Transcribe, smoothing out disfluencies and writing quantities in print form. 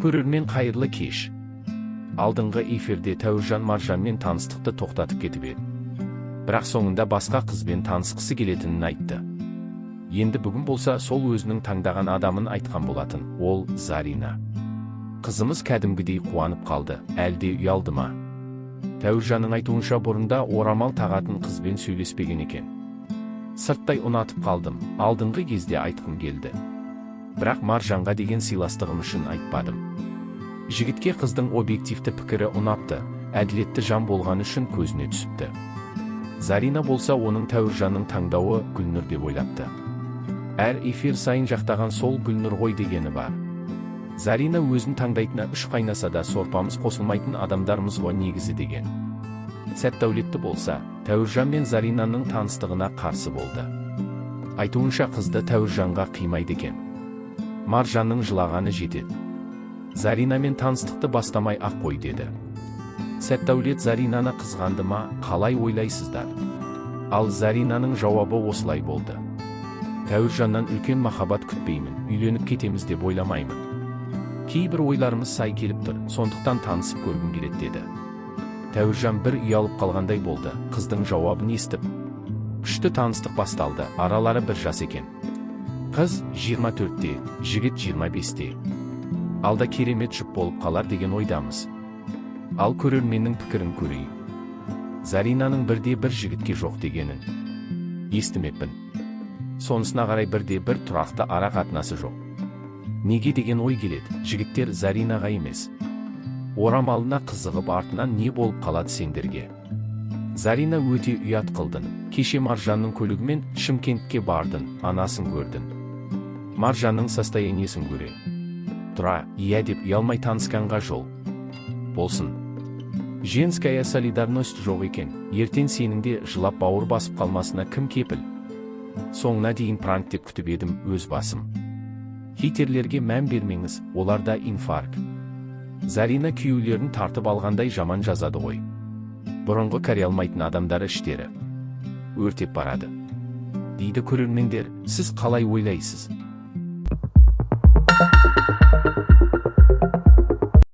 Көрермен, қайырлы кеш! Алдыңғы эфирде Тәуіржан Маржанмен таныстықты тоқтатып кетіп еді. Бірақ соңында басқа қызбен танысқысы келетінін айтты. Енді бүгін болса, сол өзінің таңдаған адамын айтқан болатын. Ол – Зарина. Қызымыз кәдімгідей қуанып қалды, әлде ұялды ма? Тәуіржанның айтуынша, бұрында орамал тағатын қызбен сөйлеспеген екен. «Сырттай ұнатып қалдым, алдыңғы кезде айтқым келді. Бірақ Маржанға деген сыйластығым үшін айтпадым». Жігітке қыздың объективті пікірі ұнапты, әділетті жан болғаны үшін көзіне түсіпті. Зарина болса, оның, Тәуіржанның таңдауы Гүлнұр деп ойлапты. Әр эфир сайын жақтаған сол Гүлнұр ғой дегені бар. Зарина өзін таңдайтынына үш қайнаса да, сорпамыз қосылмайтын адамдармыз ғой негізі деген. Сәтдәулетті болса, Тәуіржан мен Заринаның таныстығына қарсы болды. Айтуынша, қызды Тәуіржанға қимайды екен. Маржанның жылағаны жетеді. Заринамен таныстықты бастамай ақ қой деді. Сәтдәулет Заринаны қызғанды ма, қалай ойлайсыздар? Ал Заринаның жауабы осылай болды: «Тәуіржаннан үлкен махаббат күтпеймін, үйленіп кетеміз деп ойламаймын. Кейбір ойларымыз сай келіп тұр, сондықтан танысып көргім келеді», – деді. Тәуіржан бір ұялып қалғандай болды қыздың жауабын естіп. Күшті таныстық басталды. Аралары бір жас екен. Қыз 24-те, жігіт 25-те. Алда керемет жұп болып қалар деген ойдамыз. Ал көрерменнің пікірін көрейік. Заринаның бірде бір жігітке жоқ дегенін естімеппін. Сонысына қарай, бірде бір тұрақты ара қатынасы жоқ. Неге деген ой келеді. Жігіттер Заринаға емес, орамалына қызығып, артынан не болып қалады сендерге? Зарина, өте ұят қылдың. Кеше Маржанның көлігімен Шымкентке бардың, анасын көрдің. Маржанның состояниесін көре тұра, иә деп ұялмай танысқанға жол болсын. Женская солидарность жоқ екен. Ертең сенің де жылап бауыр басып қалмасына кім кепіл? Соңына дейін пранк деп күтіп едім өз басым. Хейтерлерге мән бермеңіз, оларда инфаркт. Зарина күйеулерін тартып алғандай жаман жазады ғой. Бұрынғы көре алмайтын адамдар іштері өртеп барады дейді көрермендер. Сіз қалай ойлайсыз?